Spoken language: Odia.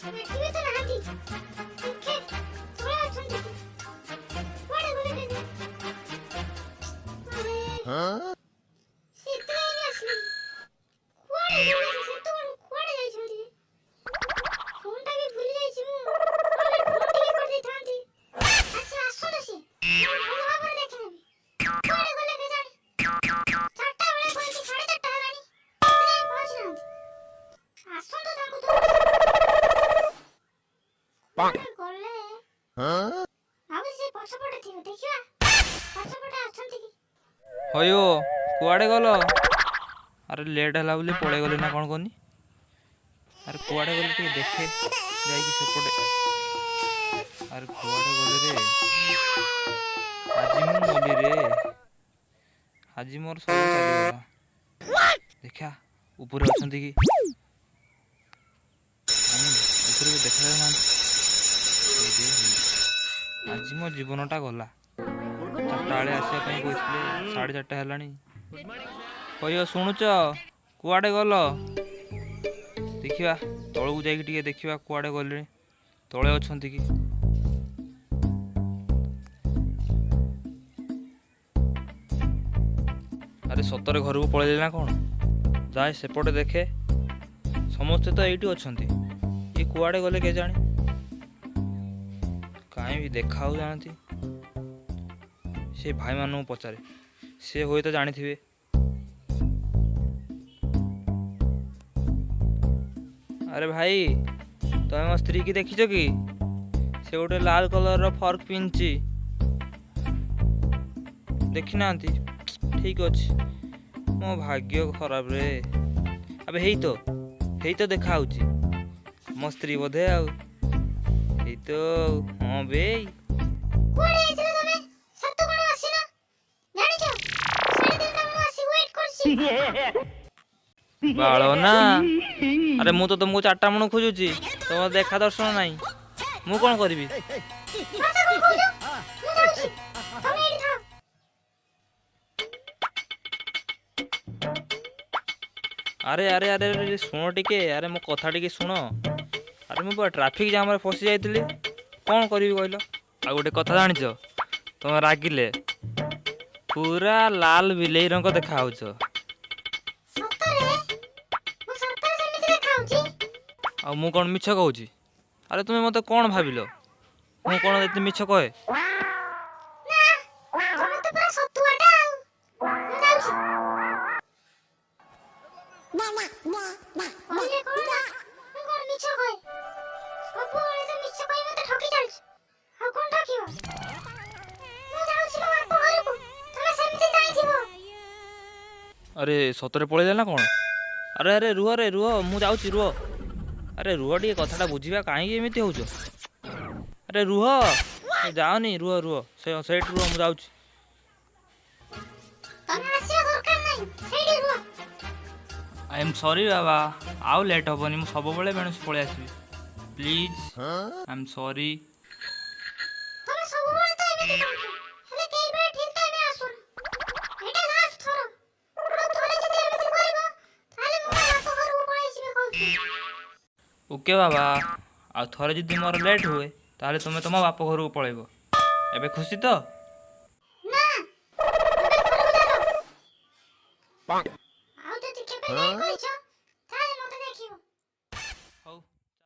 ଏଠି ବି ତ ନାହାନ୍ତି। ଦେଖେ ତଳେ ଅଛନ୍ତି କି? କୁଆଡ଼େ ଗଲେ କେଜାଣି? ଆରେ, ସେ ଏତେ ଯାଏଁ ବି ଆସିଲେନି। କୁଆଡ଼େ ଗଲେ ସେ? ସେତେବେଳୁ କୁଆଡ଼େ ଯାଇଛନ୍ତି? ଫୋନଟା ବି ଭୁଲି ଯାଇଛି ମୁଁ, ନହେଲେ ଫୋନ ଟିକେ କରିଦେଇଥାନ୍ତି। ଆଚ୍ଛା, ଆସନ୍ତୁ ସିଏ, ମୁଁ ଭଲ ଭାବରେ ଦେଖିନେବି। କୁଆଡ଼େ ଗଲେ କେଜାଣି? 4ଟା ବେଳେ କହିକି 4:30 ହେଲାଣି, ଏତେ ଯାଏଁ ପହଞ୍ଚି ନାହାନ୍ତି। ଆସନ୍ତୁ, ତାଙ୍କୁ ଧରୁଛି। କୁଆଡ଼େ ଗଲେ? ଭାବୁଛି ସେ ପଛପଟେ ଥିବେ। ଦେଖିବା ପଛପଟେ ଅଛନ୍ତି କି। ହଇଓ, କୁଆଡ଼େ ଗଲ? ଆରେ, ଲେଟ୍ ହେଲା ବୋଲି ପଳେଇଗଲେ ନା କ'ଣ କହନି? ଆରେ, କୁଆଡ଼େ ଗଲେ? ଟିକେ ଦେଖେ ଯାଇକି ସେପଟେ। ଆରେ, କୁଆଡ଼େ ଗଲେ ରେ? ଆଜି ମୁଁ ମଲି ରେ, ଆଜି ମୋର ସବୁ ଚାଲିଗଲା। ଦେଖିଆ ଉପରେ ଅଛନ୍ତି କି। କାଇଁ, ଉପରେ ତ ଦେଖାଯାଉନାହାନ୍ତି। ହେଇରେ ହେଇ, ଆଜି ମୋ ଜୀବନଟା ଗଲା। 4ଟା ବେଳେ ଆସିବା ପାଇଁ କହିଥିଲେ, 4:30 ହେଲାଣି। କହିବ, ଶୁଣୁଛ? କୁଆଡ଼େ ଗଲ? ଦେଖିବା, ତଳକୁ ଯାଇକି ଟିକେ ଦେଖିବା କୁଆଡ଼େ ଗଲେଣି, ତଳେ ଅଛନ୍ତି କି। ଆରେ, ସତରେ ଘରକୁ ପଳେଇଲେ ନା କ'ଣ? ଯାଏ ସେପଟେ ଦେଖେ। ସମସ୍ତେ ତ ଏଇଠି ଅଛନ୍ତି, ଇଏ କୁଆଡ଼େ ଗଲେ କେଜାଣି? କାହିଁ ବି ଦେଖା ହେଉନାହାନ୍ତି। ସେ ଭାଇମାନଙ୍କୁ ପଚାରେ, ସେ ହୁଏତ ଜାଣିଥିବେ। ଆରେ ଭାଇ, ତମେ ମୋ ସ୍ତ୍ରୀ କି ଦେଖିଛ କି? ସେ ଗୋଟେ ଲାଲ କଲରର ଫର୍କ ପିନ୍ଧିଛି। ଦେଖିନାହାନ୍ତି? ଠିକ ଅଛି। ମୋ ଭାଗ୍ୟ ଖରାପ ରେ। ଆବେ, ହେଇ ତ, ହେଇ ତ ଦେଖା ହଉଛି ମୋ ସ୍ତ୍ରୀ ବୋଧେ। ଆଉ ହେଇ ତ, ହଁ ବେ। କୁଆଡ଼େ ଯାଇଥିଲ ତମେ? ସେତେବେଳୁ ଆସିନ। ଜାଣିଛ, 3:30 ବେଳୁ ଆସି ୱେଟ୍ କରିଛି। ବାଳ ନା। ଆରେ, ମୁଁ ତ ତମକୁ 4ଟା ମଣ ଖୋଜୁଛି, ତମର ଦେଖା ଦର୍ଶନ ନାହିଁ। ମୁଁ କ'ଣ କରିବି? ମତେ କଣ କହୁଛ? ମୁଁ ଯାଉଛି, ତମେ ଏଇଠି ଥାଅ। ଆରେ ଆରେ ଆରେ ଆରେ, ଶୁଣ ଟିକେ। ଆରେ, ମୋ କଥା ଟିକେ ଶୁଣ। ଆରେ, ମୁଁ ପା ଟ୍ରାଫିକ୍ ଜାମ୍ରେ ଫସି ଯାଇଥିଲି, କ'ଣ କରିବି କହିଲ? ଆଉ ଗୋଟେ କଥା ଜାଣିଛ? ତମେ ରାଗିଲେ ପୁରା ଲାଲ ବିଲେଇ ରଙ୍ଗ ଦେଖା ହଉଛ। ସତରେ? ମୁଁ ସତରେ ସେମିତି ଦେଖାଉଛି? ଆଉ ମୁଁ କ'ଣ ମିଛ କହୁଛି? ଆରେ, ତୁମେ ମୋତେ କ'ଣ ଭାବିଲ? ମୁଁ କ'ଣ ଏତେ ମିଛ କହେ? ନା, ତମେ ତ ପୁରା ସତୁଆଟା। ଆଉ ମୁଁ ଯାଉଛି। କହିଲେ କଣ ନା ମୁଁ କଣ ମିଛ କହେ? ସବୁବେଳେ ତ ମିଛ କହି ମତେ ଠକି ଚାଲିଛ, ଆଉ କଣ ଠକିବ? ମୁଁ ଯାଉଛି ମୋ ବାପ ଘରକୁ, ତମେ ସେମିତି ଯାଇଥିବ। ଆରେ, ସତରେ ପଳେଇଲେ ନା କ'ଣ? ଆରେ ଆରେ, ରୁହ ରେ, ରୁହ, ମୁଁ ଯାଉଛି, ରୁହ। ଆରେ ରୁହ ଟିକେ, କଥାଟା ବୁଝିବା। କାହିଁକି ଏମିତି ହଉଛ? ଆରେ ରୁହ, ଯାଅନି, ରୁହ ରୁହ, ସେ ସେଇଠି ରୁହ, ମୁଁ ଯାଉଛି। ତମେ ଆସିବା ଦରକାର ନାହିଁ, ସେଇଠି ରୁହ। I M sorry ବାବା, ଆଉ ଲେଟ୍ ହେବନି। ମୁଁ ସବୁବେଳେ ବେଣୁଷ ପଳେଇ ଆସିବି। Please, I M sorry. ତମେ ସବୁବେଳେ ତ ଏମିତି କହୁଛ, ହେଲେ କେବେ ଠିକ ଟାଇମରେ ଆସୁନ। ଏଇଟା ଲାଷ୍ଟ ଥର। ଆଉ ଥରେ ଯଦି ଏମିତି କରିବ, ତାହେଲେ ମୁଁ ମୋ ବାପ ଘରକୁ ପଳେଇ ଯିବି କହୁଛି। ଓକେ ବାବା, ଆଉ ଥରେ ଯଦି ମୋର ଲେଟ୍ ହୁଏ, ତାହେଲେ ତୁମେ ତୁମ ବାପ ଘରକୁ ପଳେଇବ। ଏବେ ଖୁସି ତ? ନା, ଏବେ ଘରକୁ ଚାଲ। ଆଉ ଯଦି କେବେ ଲେଟ୍ କରିଛ